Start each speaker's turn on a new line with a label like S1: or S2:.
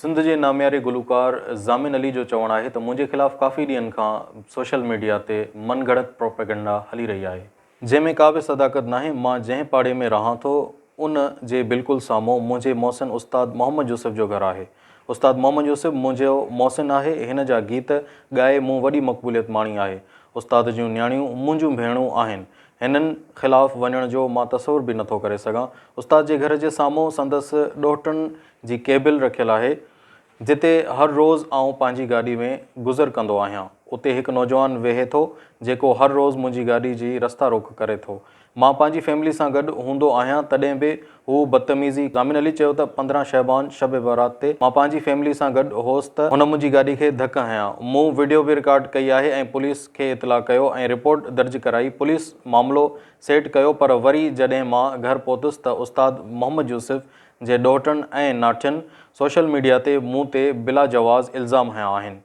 S1: سنڌ جي نامياري گلوڪار ضامن علي جو چوڻ آهي ته منهنجي خلاف ڪافي ڏينهن کان سوشل ميڊيا تي من گهڙت پروپيگنڊا هلي رهي آهي، جنهن ۾ ڪا به صداقت ناهي، مان جنهن پاڙي ۾ رهان ٿو ان جي بلڪل سامهون منهنجي محسن استاد محمد يوسف جو گهر آهي، استاد محمد يوسف منهنجو محسن آهي، هن جا گيت ڳائي مون وڏي مقبوليت ماڻي آهي، استاد جون نياڻيون منهنجون ڀيڻون آهن، هنن خلاف وڃڻ جو مان تصور به نٿو ڪري سگهان. استاد جي گهر جي سامهون سندس ڏوهٽن جي ڪيبل رکيل آهي، جتي هر روز آئون پنهنجي گاڏي ۾ گذر ڪندو آهيان. اتي هڪ نوجوان ويهي ٿو، جيڪو هر روز منهنجي گاڏي جي رستا روڪ ڪري ٿو. مان پنهنجي فيملي سان گڏ هوندو آهيان تڏهن به هو بدتميزي ضامن علي چيو ته 15 شعبان شب برات تي مان پنهنجي فيملي سان گڏ هوس ته هن منهنجي گاڏي کي ڌڪ هنيا مون وڊيو به رڪارڊ ڪئي آهي ۽ پوليس کي اطلاع ڪيو ۽ رپورٽ درج ڪرائي پوليس معاملو سيٽ ڪيو پر وري جڏهن مان گهر پهتس ته استاد محمد يوسف جي ڏوهٽن ۽ ناٺين سوشل ميڊيا تي مون تي بلا جواز الزام هنيا آهن.